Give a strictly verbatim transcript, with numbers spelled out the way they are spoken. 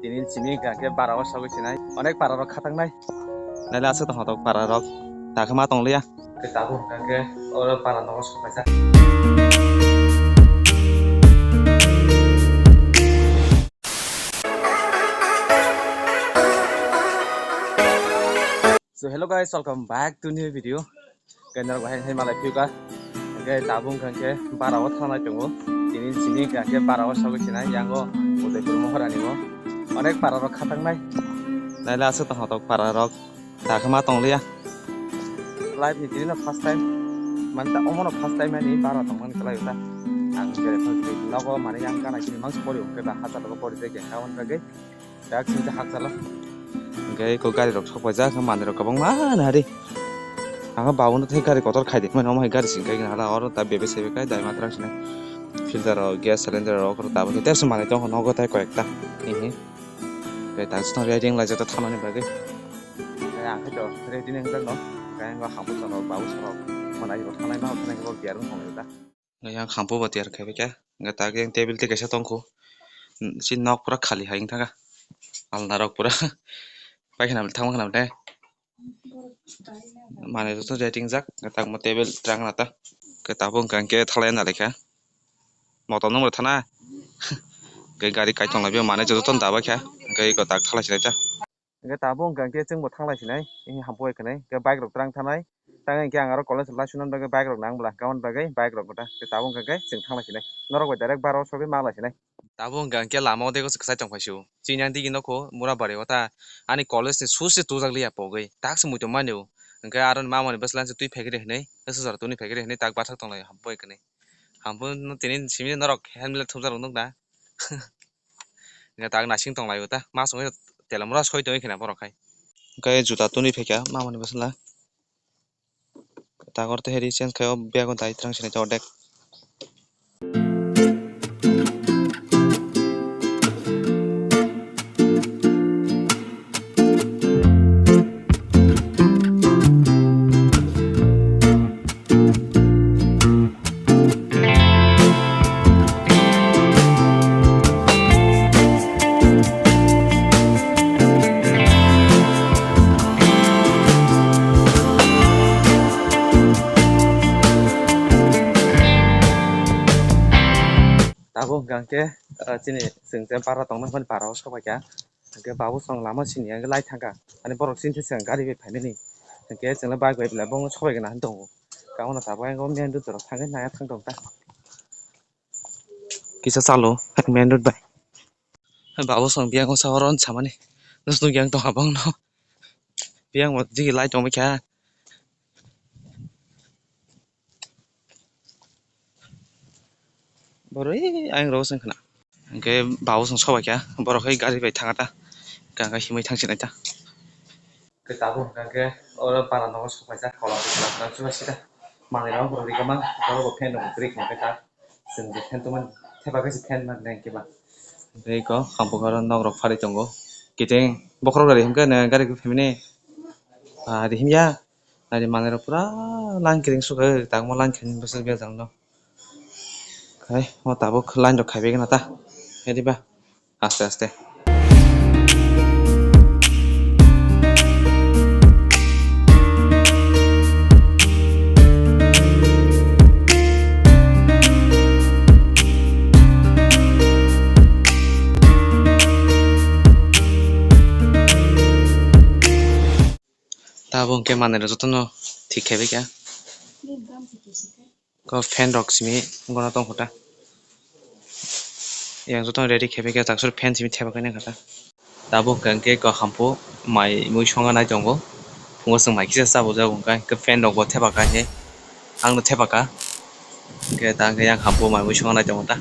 Tini simi hwnkha khe bara o sogwi sinai. Onek para rok khatangnai. Naila aswk tongthok para rok. Takhe ma tongliya. Khe tabuk hwnkha khe oro bara nogo sopaijak. So hello guys, welcome back to new video. Khe norok bahai hai malai phiyuka. Khe tabuk hwnkha khe bara o thangnai tongo. Tini simi hwnkha khe bara o sogwi sinai yango Udaipur Mohorani o. Onek para rok khatangnai. Naila aswk tongthok para rok. Takhe ma tongliya. Life ni tini no first time. Mani ta omo no first time ani bara tongmani kwlai ta. Ang jere phang nogo mani yang kana sini mang pori hwnkhe ba hachal pori de khe kawan bagwi. Yak sini hakchala. Hwnkhe eko gari rok sok paijak, manui rok kwbangma nari. Ang babu no tei gari kotor khai di, mano omo hai gari sing kai hala oro ta bebe sebe kai dai matra sini. Filter rok, gas cylinder rok oro tabuk tei manui tongo nogo tei koyekta. Hihi. Tei tang sitong riding laijak ta thanani bagwi. Tei ang khe to ready ni hwnjak no. Khe ang hambu chwng rok, babu chwng rok, manai rok thanai ma thanai bo gear wng tong ta. Yang khampu bo tiyar khai kha. Hwnkhe tak yang table tei kaisa tongkho. Si nok pura khali hai wngkha. Alna rok pura. Paikha nam thangma kha nam de. Manui joto ready wngjak. Hwnkhe tak mo table rang nata. Hwnkhe tabuk hwnkha hwnkhe thalai na lekha. Motom nung thana. Hwnkhe gari kaichom lai manui joto da bai kha. Hwnkhe eko tak thalai sinai ta. Hwnkhe tabuk hwnkha hwnkhe chwngbo thanglai sinai, hampu bai khwnai, hwnkhe bike rok twrang thanai, tang hwnkhe ang aro college lai sunan bagwi bike rok nang bwla, hwnkhe aboni bagwi bike rok kwta, hwnkhe tabuk hwnkha hwnkhe chwng thanglai sinai, norok bai direct bara o sogwi ma lai sinai. Tabuk hwnkha hwnkhe lama o dego kwchai tong phai sio, chini ang digi nokho Murabari o ta, ani college ni sus se tujak liya pogwi, tak se muitu mani o, hwnkhe aro mamani bwsla se twi phekri hinwi, swchar twi phekri hinwi tak bathak tong lai hampu bai khwnai, hampu no tini simi norok helmet thumjak rok nukna. Hwnkhe tak nasing tong lai o ta. Mas wngkhe telamura soi tongwi khna borok hai. Hwnkhe juta twnwi phaikha mamani bwsla. Tak oro tei heri change khai o bag o dai twrang sinai ta ordek. Tabuk hwnkha hwnkhe, ah, chini chwng je bara tongna hwnba bara o sobai kha. Hwnkhe babu chwng lama sini hwnkhe lai thangkha. Ani borok chini thai chwng gari bai phaimani. Hwnkhe chwngno bike bai belai bo sobai gana hinwi tongo. Kauna tabuk ayang main road rok thangwi naiya thang tong ta. Kisa chalo main road bai. Babu chwng biyang sa oro samani. Nus nukya wng tongkha bangno. Biyang bo jigi lai tongbai kha. Borok ei ayang rogo se wngkha na. Hwnkhe babu chwng sobai kha, borok hai gari bai thang ta, hwnkhe himwi thang sinai ta. Hwnkhe tabuk hwnkha khe oro bara nogo sobai jak, kola kola kola chuba sida. Manwi rok borok rikha ma, borok bo fan rok kwrwi kha hwnkhe ta. Chwng je fan tongmani, thepa khe se fan man nai hwnkhe ba. Hwnkhe eko hampu oro nok rok pharwi tongo. Kiting bokhorok rari hwnkhe nw gari khe phaimani. Ah, rihim ya. Nari manwi rok pura line kiring sukha, tangma line kiring bwswk bejal no. Khai, o tabuk line rok khaibai gana ta. Ediba, aste aste. Tabuk hwnkhe manwi rok jotono thik khaibai kha. Ko fan rok simi wngna tong kho ta. Yang jotono ready khaibai kha, taksur fan simi thepa khe nang kha ta. Tabuk hwnkhe ko hampu mai mui songa nai tongo. Phungo chwng mai kisa chabujago hwnkhe fan rok bo thepa kha he. Ang no thepa kha. Hwnkhe ta hwnkhe yang hampu mai mui songa nai tongo ta.